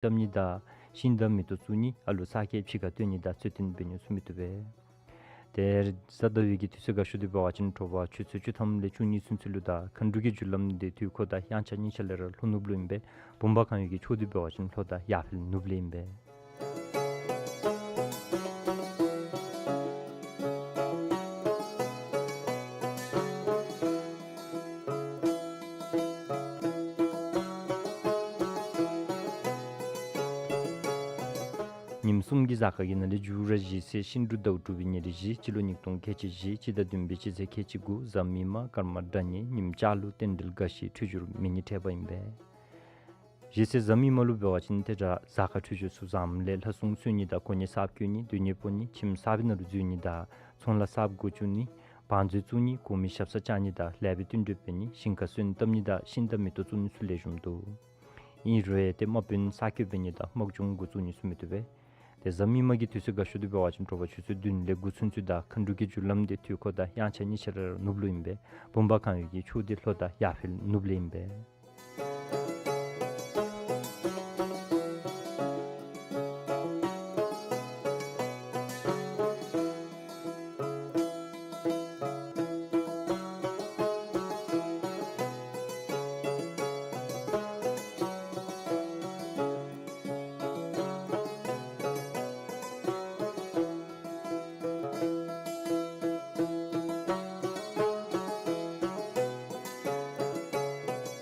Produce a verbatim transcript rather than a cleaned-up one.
བཏབ་ནི་དང་ཤིང་དང་མེ་ཏོག་བཙུགས་ནི་ཨ་ལུ་ས་སྐྱའི་ཕྱི་ཁར་སྟོན་ནི་དང་ཚོད་བསྟེན་འབད་ནི་ཚུ་མི་བཏུབ་པས། ཏེ་གཟའ་ཟླ་བའི་གི་དུས་ཚོད་དགའ་ཤོས་འདི་འབད་བ་ཅིན་དྲོ་པ་ཆུ་ཚོད་བཅུ་ཐམ་ལས་བཅུ་གཉིས་ཚུན་ཚོད་ལུ་དང་མཁའ་འགྲོ་གི་རྒྱུ་ལམ་འདི་དུས་འཁོར་དང་དབྱངས་འཆར་གཉིས་ཆ་ལས་ར་ལྷོ་ནུབ་ལུ་ཨིན་པས། བུམ་པ་གང་ཡོད་ཀྱི་ཕྱོགས་འདི་འབད་བ་ཅིན་ལྷོ་དང་ཡར་འཕེལ་ནུབ་ལས་ཨིན་པས། ཉིནམ་གསུམ་གྱི་གཟའ་སྐར་གྱི་ནང་ལས་མཇུག་ར་བཞི་ཚེས་ཤིང་འབྲུག་ཟླཝ་དྲུག་པའི་ཉེར་བཞི། སྤྱི་ལོ་ཉིས་སྟོང་ཁལ་གཅིག་བཞི། སྤྱི་ཟླ་བདུན་པའི་སྤྱི་ཚེས་ཁལ་གཅིག་དགུ། གཟའ་མིག་དམར་སྐར་མ་དགྲ་ཉེ་ཉིམ་ལྕགས་ལུག་རྟེན་འབྲེལ་དགའ་ཞིང་འཁྲུལ་སྦྱོར་མེད་ནི་འཕྲད་པ་ཨིན་པས། བཞི་ཚེས་གཟའ་མིག་དམར་ལུ་འབད་བ་ཅིན་ཏེ་དྲག་གཟའ་སྐར་འཁྲུལ་སྦྱོར་ཚུ་བཟངམ་ལས་ལྷ་སྲུང་གསོལ་ནི་དང་གོ་གནས་གསརཔ་བསྐོ་ནི་སྡོད་གནས་སྤོ་ནི་ཁྱིམ་གསར་པའི་ནང་ལུ་འཛུལ་ནི་དང་ཚོང་ལཱ་གསརཔ་འགོ་བཙུགས་ནི་བང་མཛོད་བཙུགས་ནི་གོང་མའི་ཞབས་སར་བཅར་ནི་དང་ལེགས་པའི་བསྟུན་གྲོས་འབད་ནི་ཞིང་ཁར་སོན་བཏབ་ནི་དང་ཤིང་དང་མེ་ཏོག་བཙུགས་ནི་ཚུ་ལེགས་ཤོམ་འདུག། ཨིན་རུང་ཏེ་དམག་དཔོན་གསར་བསྐོ་འབད་ནི་དང་དམག་སྦྱོང་འགོ་བཙུགས་ནི་ཚུ་མི་བཏུབ་པས། ཏེ་གཟའ་མིག་དམར་གྱི་དུས་ཚོད་དགའ་ཤོས་འདི་འབད་བ་ཅིན་དྲོ་པ་ཆུ་ཚོད་བདུན་ལས་དགུ་ཚུན་ཚོད་དང་མཁའ་འགྲོ་གི་རྒྱུ་ལམ་འདི་དུས་འཁོར་དང་དབྱངས་འཆར་གཉིས་ཆ་ལས་ར་ནུབ་ལུ་ཨིན་པས། བུམ་པ་གང་ཡོད་ཀྱི་ཕྱོགས་འདི་ལྷོ་དང་ཡར་འཕེལ་ནུབ་ལས་ཨིན་པས།